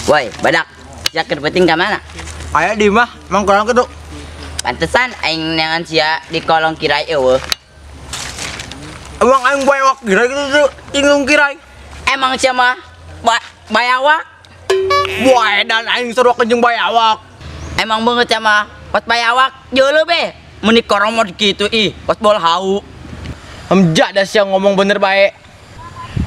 Woi, badak. Sia keur penting ka mana? Aya di mah, emang kurang kitu. Pantesan aing neangan sia di kolong kirai eueuh. Emang aing bayawak kirai kitu tuh, tinggung kirai. Emang sia mah bayawak? Wah, dan aing sarua jeung bayawak. Emang beungeut sia mah, pas bayawak jeuleuh be. Mun dikoromot kitu ih, pas bol hau. Hamja dah sia ngomong bener bae.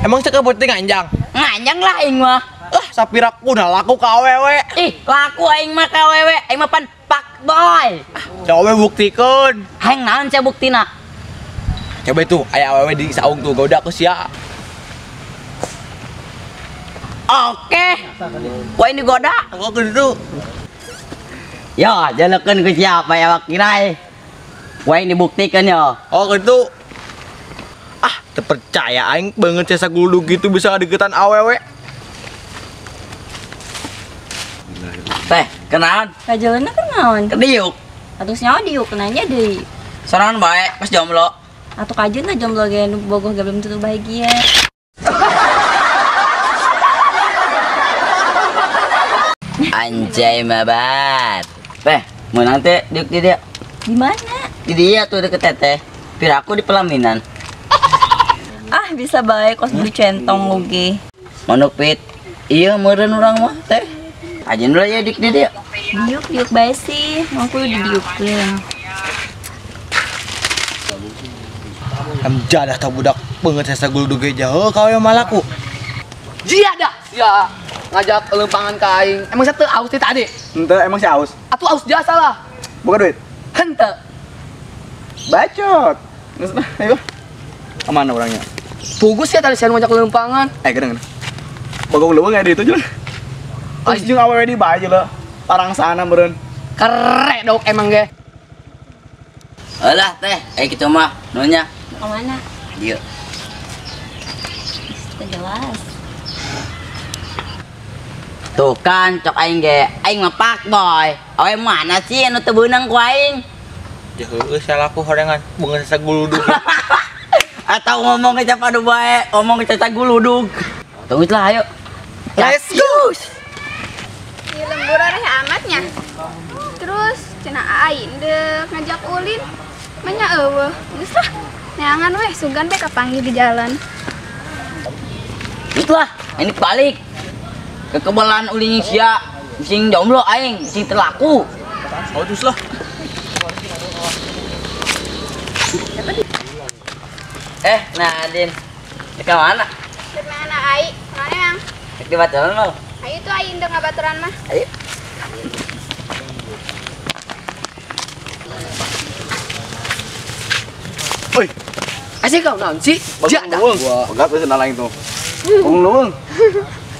Emang sia keur penting nganjang? Nganjang lah aing mah. Ah, sapiraku nah laku ka awewe. Ih, laku aing mah ka awewe. Aing mah pan pak boy. Coba buktikeun. Aing naon sia buktina? Coba itu aya awewe di saung tuh goda ku sia. Oke. Wah ini goda. Aku gitu. Yo, jalekeun ku sia bayawak kirai. Wah ini buktikeun yo. Oh gitu. Ah, terpercaya aing banget sia sagulung gitu bisa deketan awewe. Teh, kenaon? Kajalanna kenaon? Kediuk. Atuh nyawa diuk nanya deui. Sorangan bae pas jomblo. Atuh kajeun jomblo ge nu bogoh ge belum tentu bahagia. Anjay mabat. Teh, mau nanti diuk di dia. Di mana? Di dia tuh deket teteh. Piraku di pelaminan. Ah, bisa bae kos beli centong oge. Manuk pit. Iya meureun urang mah teh. Ajen dulu ya dik dia. Diuk diuk bae sih, mau kudu didiukkeun. Hamja dah tah budak beungeut sesa guludug ge jauh ka we malaku. Jia dah sia ngajak lempangan ka aing. Emang sia teu aus teh tadi? Henteu, emang sia aus. Atuh aus jasa lah. Boga duit? Henteu. Bacot. Geus lah, ayo. Ka mana urangnya? Pugus sia tadi sia ngajak lempangan. Eh, gedeng. Bagong leuweung aya di itu jeung. Aus jeung awewe di bae jeung parang sana meureun. Kere dok emang ge. Alah teh, kitu mah nunya. Ka mana? Dieu. Teu jelas. Tuh kan cok aing ge, aing mah pak boy. Awe mana sih anu teu beunang ku aing? Ya heueuh sia laku horengan beungeut saguludug. Atau ngomong ke siapa anu bae, ngomong ke saguludug. Tunggu lah ayo. Let's go. Di lembur areh amatnya. Terus cenah aing deuk ngajak ulin. Manya eueuh. Geus lah. Neangan weh sugan be kapanggih di jalan. Itulah, ini balik. Kekebalan ulin sia, sing jomblo aing, sing terlaku. Oh terus lah. Eh, Nadine. Ke mana? Ke mana ai? Mana emang? Di baturan mau. Ayo tuh aing deuk ngabaturan mah. Ayo. Oi. Asik kau naon sih? Ja dah. Pegat we sendal aing tuh. Bagong leuweung.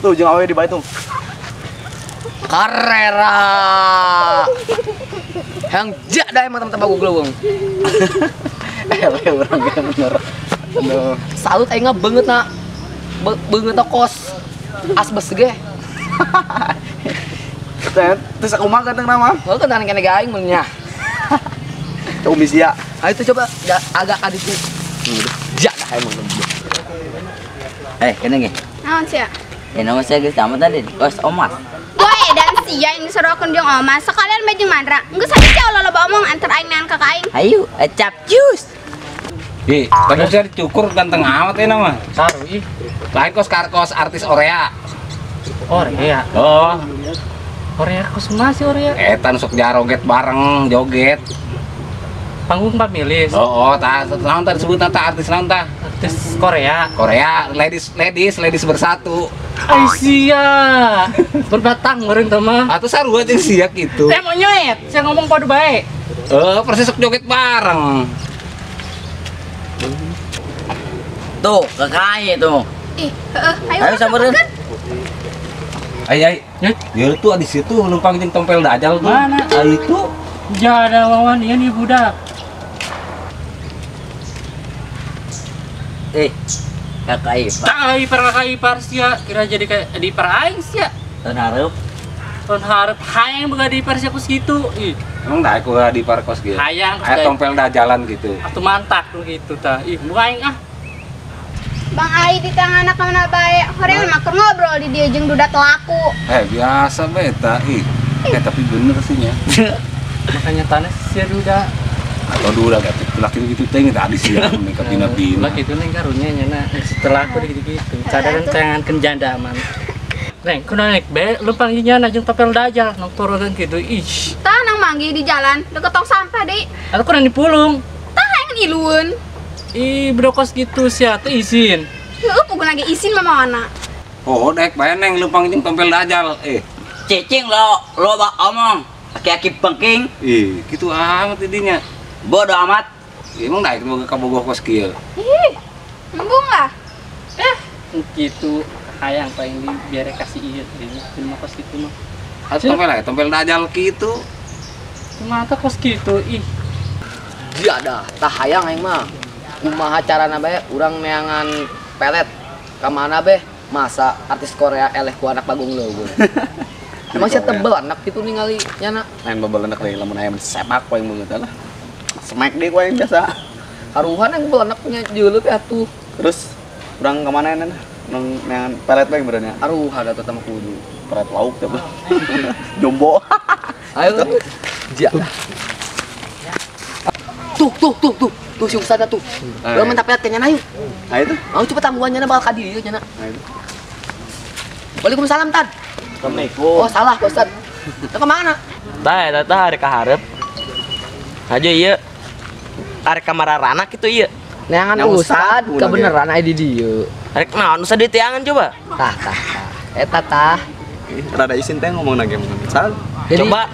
Tuh jeung awewe di bae tuh. Karera. Yang ja dah emang teman-teman bagong leuweung. Eh, urang ge bener. Aduh. Salut aing beungeut na. Beungeut kos asbes ge. Teh, terus aku mah ganteng nama. Heuh ganteng kene ge aing mun nya. Coba misia. Ayo tuh coba agak aditu. Ja dah emang. Eh, kene ge. Naon sia? Ya nama sia geus sama tadi, kos omas. Boy, dan sia yang diserokeun jeung omas, sekalian bae jeung Mandra. Geus hayu sia ulah loba omong antar aing neangan ka aing. Hayu, ecap jus. Ih, padahal sia dicukur ganteng amat ya nama. Saru ih. Lain kos kos artis Korea. Korea. Oh. Korea kos masih Korea. Eta nu sok jaroget bareng, joget. Panggung pamilis. Oh, tah naon tah disebutna tah artis naon tah? Artis Korea. Korea, ladies ladies ladies bersatu. Ai sia. Berbatang meureun teh mah. Atuh sarua jeung sia kitu. Eh monyet, sia ngomong padu bae. Persis sok joget bareng. Tuh, kekai tuh. Ih, heeh, ayo. Ayo samperin. Ai ai. Ya tuh di situ numpang jeung tompel dajal tuh. Mana? Ah itu. Ja ada wawan ieu nih budak. Eh, kakak ipar. Kakak ipar sia, kira jadi kayak di ipar aing sia. Tahun hareup. Tahun hareup hayang boga di ipar sia kos kitu. Ih, emang dah aku di ipar kos gitu. Hayang aya tompel dajalan gitu. Atuh mantak nu kitu tah. Ih, mu aing ah. Bang Ai di tangan anak mana bae. Hoream mah keur ngobrol di dieu jeung duda telaku. Biasa beta ih. Tapi bener sih nya. Makanya tanah sia duda. Atau duda gitu laki gitu teh tadi sih nih ka bina-bina. Laki itu neng karunya nya na setelah aku gitu-gitu. Cadaran tangankeun janda man. Neng, kunaon naik be lempang nya jeung topel dajal nong turunan kitu ih. Tah nang manggih di jalan deket tong sampah deui. Atuh kurang dipulung. Tah hayang ilueun. Ih, brokos gitu sia teh izin. Heueuh puguna ge izin mah mawana. Oh, dek bae neng lempang jeung tompel dajal. Cicing lo loba omong. Aki-aki bengking. Ih, kitu amat didinya. Bodoh amat. Emang daek boga kabogoh kos kieu. Ih, embung lah. Gitu hayang paling di biar kasih ieu dinya mah kos kitu mah. Atuh tompel dajal kitu. Cuma teh kos kitu ih. Dia dah, tah hayang aing mah. Kumaha carana bae urang neangan pelet ka mana be? Masa artis Korea eleh ku anak Bagong Leuweung. Emang sia tebel anak kitu ningali nyana. Lain bebel anak deui lamun aya sepak ku aing beungeut lah. Semek deui ku aing biasa. Karuhan aing bebel anak nya jeuleut atuh. Terus urang ka mana nya? Nang neangan pelet bae beureunya. Aruhan atuh teh mah kudu. Pelet lauk teh. Jombo. Ayo. Dia. Tuh. Tuh si Ustaz tuh. Urang minta pelet ke nyana yuk. Ayo tuh. Ayo cepet tangguhan nyana bakal ka dieu nyana. Ayo. Waalaikumsalam Tan. Assalamualaikum. Oh salah Pak Ustaz. Itu kemana? Tah eta tah arek kaharep. Aja ieu. Arek ka mararana kitu ieu. Neangan Ustaz kebeneran aya di dieu. Arek naon usah ditiangan coba. Tah. Eta tah. Rada isin teh ngomongna ge mun. Sal. Coba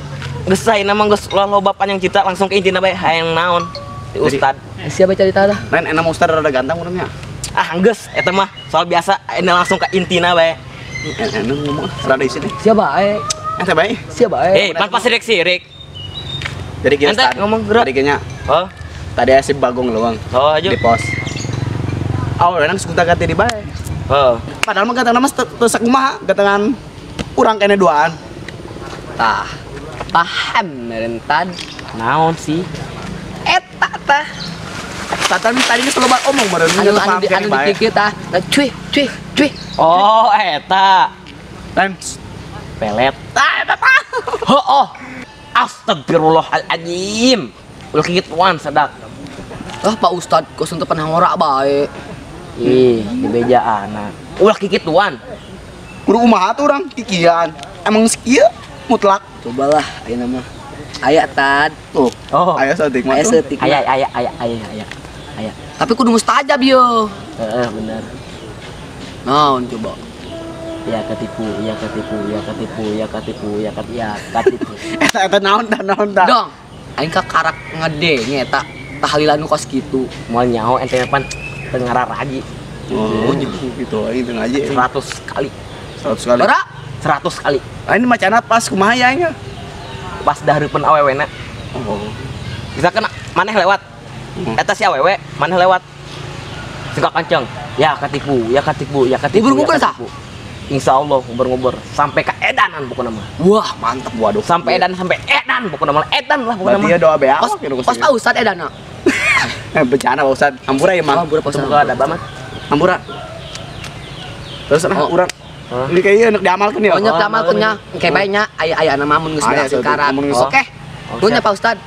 geus ayeuna mah geus loba panjang cerita langsung ke intina bae hayang naon. Di Ustad. Siapa cerita dah? Lain enak Ustad rada ganteng urang nya. Ah geus eta mah soal biasa ayeuna langsung ke intina bae. Enak ngomong rada isin teh. Siapa bae? Ente bae. Siapa bae? Pan pas sirik-sirik. Jadi kieu Ustad ngomong geura. Tadi kayaknya. Oh. Tadi aya si Bagong leuweung. Oh aja. Di pos. Awewe nang sukuta ganti di bae. Heeh. Padahal mah gantengna mah teu sakumaha, gantengan urang kene duaan. Tah. Paham meureun Tad. Naon sih? Eta tah. Tatan tadi geus loba omong meureun. Anu dipikir tah. Cuy, cuy, cuy. Oh, eta. Lain pelet. Tah eta tah. Heuh. Astagfirullahaladzim. Ulah kikituan sadak. Ah Pak Ustad kos untuk penangora bae. Ih, dibeja anak. Ulah kikituan. Kudu kumaha tuh urang kikian. Emang sakieu mutlak. Cobalah ayeuna mah. Aya Tad. Tuh. Oh. Aya saeutik mah. Aya saeutik. Aya aya aya aya aya. Aya. Tapi kudu mustajab yo. Heeh, bener. Naon coba? Ya ketipu, ya ketipu, ya ketipu, ya ketipu, ya ketipu, ya ketipu. Eta eta naon tah naon tah. Dong. Aing ka karak ngedenge eta tahlilan nu kos kitu. Moal nyaho ente pan teu ngararaji. Oh, gitu aing teu ngaji. 100 kali. 100 kali. Bara 100 kali. Aing macana pas kumaha ya aing? Pas dahareupeun awewena. Oh. Misalkan maneh lewat. Eta si awewe maneh lewat. Singka kanceng. Ya ketipu, ya ketipu, ya ketipu. Ngubur-ngubur sah? Insya Allah ngubur-ngubur sampai ke edanan pokoknya mah. Wah, mantap waduh. Sampai edan, sampai edan pokoknya mah. Edan lah pokoknya mah. Berarti ya doa bea. Pas Pak Ustad edana. Bencana Pak Ustad. Hampura ya mah. Hampura Pak Ustad. Semoga ada banget. Hampura. Terus nah urang. Ini kayaknya enak diamalkeun ya. Oh, nyak diamalkeun nya. Engke bae nya aya-ayana mah mun geus beres sekarat. Oke. Nuhun nya Pak Ustad.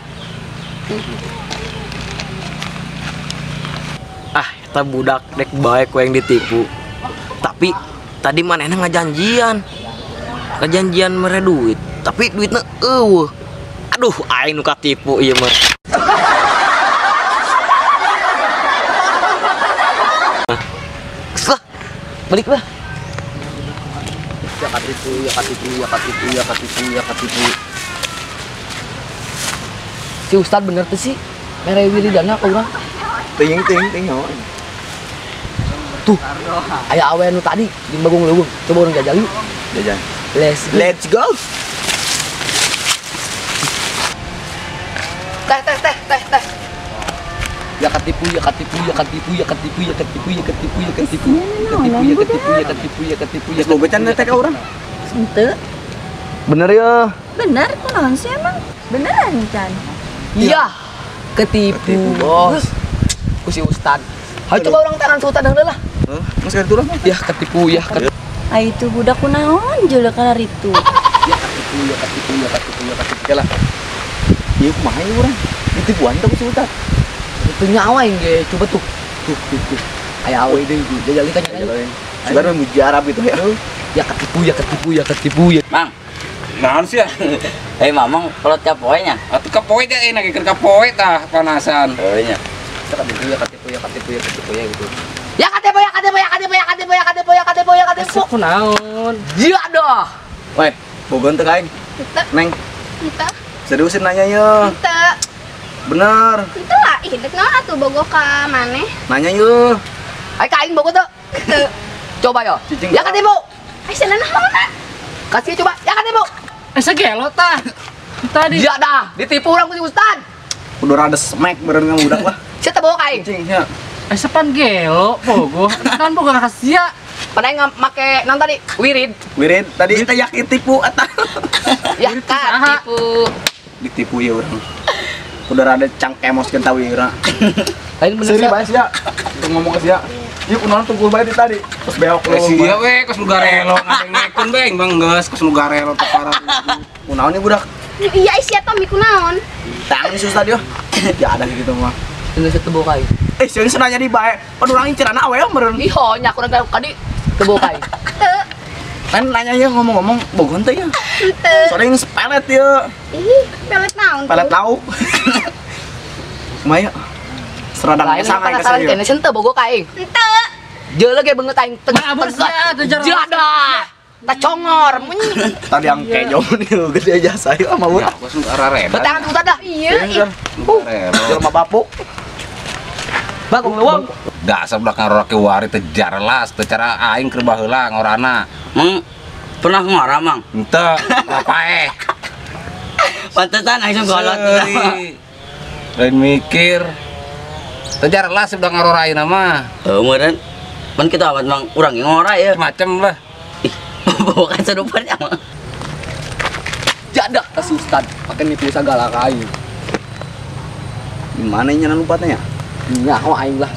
Ah, eta budak dek bae ku yang ditipu. Tapi tadi manehna ngajanjian. Ngajanjian mere duit, tapi duitna eueuh. Aduh, aing nu katipu ieu mah. Lah, balik lah. Ya katipu, ya katipu, ya katipu, ya katipu, ya katipu. Si Ustad bener tuh sih, mere wiridana ka urang. Ting ting ting oh. Tuh, aya awe nu tadi di Bagong Leuweung. Coba urang jajal yuk. Jajan. Let's go. Let's go. Teh teh teh teh teh. Ya katipu, ya katipu, ya katipu, ya katipu, ya katipu, ya katipu, ya katipu, ya katipu, ya katipu, ya katipu, ya katipu, ya katipu. Boga teh ka urang. Henteu. Bener ya? Bener, kunaon sih emang? Beneran, Chan? Iya. Ketipu, bos. Ku si Ustad. Hayu coba urang tangan Sultan heula lah. Geus ka ditu lah. Ya ketipu ya ketipu. Ai itu budak kunaon jeuleuh kana ritu. Ya ketipu ya ketipu ya ketipu ya ketipu lah. Ieu kumaha ieu urang? Ditipuan teh ku si Ustad. Itu nyawa aing ge, coba tuh. Tuh tuh tuh. Aya awe deui jajal kan jajal. Sebenarnya mujarab gitu ya. Ya ketipu ya ketipu ya ketipu ya. Mang. Naon sih ya? Hei mamang kolot kapoe nya. Atuh kapoe teh enak keur kapoe tah panasan. Heuh nya. Ketipu ya ketipu ya ketipu ya ketipu ya gitu. Ya ketipu ya ketipu ya ketipu ya ketipu ya ketipu ya ketipu ya ketipu. Kunaon? Ya dah. Weh, bogoan teu ka aing? Henteu. Neng. Henteu. Seriusin nanya ye. Henteu. Bener. Henteu lah, ih dek naon atuh bogoh ka maneh? Nanya ye. Ai ka aing bogoh teu? Henteu. Coba yo. Cicing. Ya ketipu. Ai cenah naon? Kasih coba, ya ketipu. Segelo tah. Tadi. Ya dah, ditipu urang ku si Ustad. Kudu rada smack meureun ka budak lah. Sia teu bogoh ka aing. Cicing nya. Sepan gelo bogoh. Kan bogoh ka sia. Pan aing make naon tadi? Wirid. Wirid tadi teh yakin tipu eta. Ya katipu. Ditipu ya urang. Kudu rada cangkemoskeun ta wira. Lain bener sia. Seri bae sia. Teu ngomong ka sia. Ieu kunaon tunggu bae di tadi. Terus beok lu. Sia we kos nu garelo ngadengkeun bae bang geus kos nu garelo teh parah. Kunaon ieu budak? Iya sia Tommy kunaon? Tangan si Ustad yo. Ya ada gitu mah. Teu teu boga aing. Sia geus nanya di bae. Pan urang incerana awewe meureun. Iho nya kurang kadi teu boga aing. Teu. Kan nanya ye ngomong-ngomong bogoh teh ya. Henteu. Soalnya geus pelet ye. Ih, pelet naon? Pelet lauk. Kumaha? Seradang kesang aing ka sia. Lain teu bogoh ka aing. Henteu. Jeuleuh ge beungeut aing teu. Jadah. Ta congor munyi. Tadi yang kejo nih gede jasa ieu mah urang. Kos nu arareda. Betangan Ustad dah. Iya, ih. Jelema bapuk. Bagong leuweung. Dasar budak ngorok ke wari teh jarlas teh cara aing keur baheula ngorana. Mang pernah ngora mang? Henteu, ngapae? Pantesan aing golot. Lain mikir. Teh jarlas budak ngorora ayeuna mah. Heuh meureun. Pan kitu amat mang urang ge ngora ya. Macem lah. Ih, bukan serupannya mah. Jadah ka si Ustad pake nipu sagala ka aing. Gimana nya lumpatnya ya? Nyaho aing lah.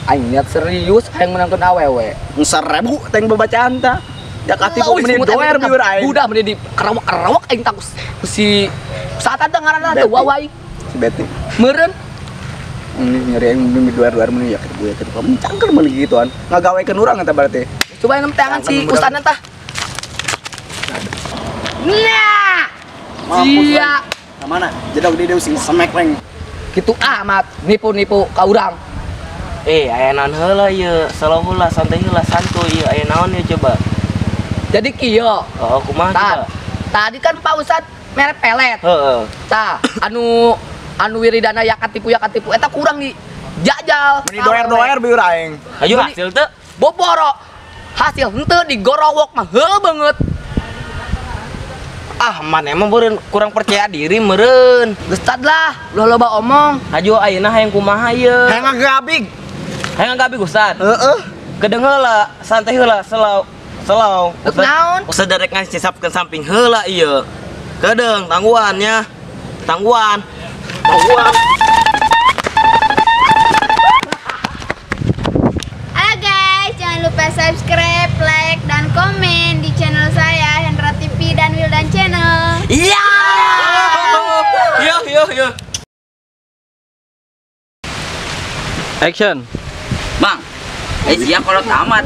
Aing niat serius aing menangkeun awewe. 1000 teh babacaan tah. Ya katipu meni doer bieur aing. Udah meni di kerawak-kerawak aing tak ku si Ustad teh ngaranna teh wae. Si Betty. Meureun ini nyeri aing meni doer-doer meni ya ketipu ya ketipu. Cangker meuli gituan. Ngagawekeun urang eta berarti. Coba yang tangan si Ustadna tah. Nah. Sia. Ka mana? Jedog di deui sing semek leng. Kitu amat nipu-nipu ka urang. Aya naon heula ieu? Slow heula, santai heula, santuy ieu. Aya naon ieu coba? Jadi kieu. Oh, kumaha coba? Tadi kan Pak Ustad mere pelet. Heeh. Tah, anu wiridana ya katipu eta kurang di jajal. Meni doer-doer bieur aing. Ayo hasil teu? Boboro. Hasil henteu digorowok mah heuh beungeut. Ah, maneh mah meureun kurang percaya diri meureun. Geus tad lah, ulah loba omong. Hajo ayeuna hayang kumaha ieu? Hayang ngagabig. Hayang ngagabig Ustad. Heeh. Kedeung heula, santai heula, selau. Selau. Ustad naon? Ustad darek ngasisapkeun samping heula ieu. Kedeung tangguhan nya. Tangguhan. Tangguhan. Halo guys, jangan lupa subscribe, like, dan komen di channel saya Hendra TV dan Wildan Channel. Iya. Yo yo yo. Action. Bang. Siap kalau tamat.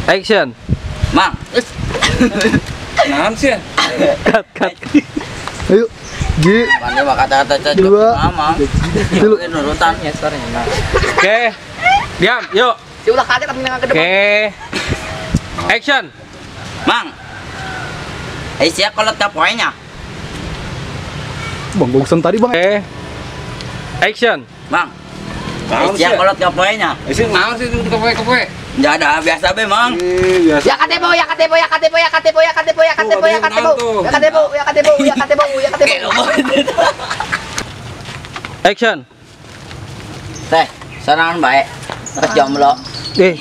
Action. Mang. Naon sih? Cut cut. Ayo. G. Mana mah kata-kata dua. Mama. Tilu. Nurutan. Oke. Diam, yuk. Si ulah kaget tapi nang ke depan. Oke. Action. Mang. Siap kalau kapoenya. Bang bagusan tadi, Bang. Oke. Action. Bang. Siap kalau kapoenya. Sih naon sih kapoe-kapoe? Enggak ada, biasa be, Mang. Ya katebo, ya katebo, ya katebo, ya katebo, ya katebo, ya katebo, ya katebo, ya katebo, ya katebo, ya katebo, ya katebo. Action. Teh, sanangan bae. Terus jomblo. Eh.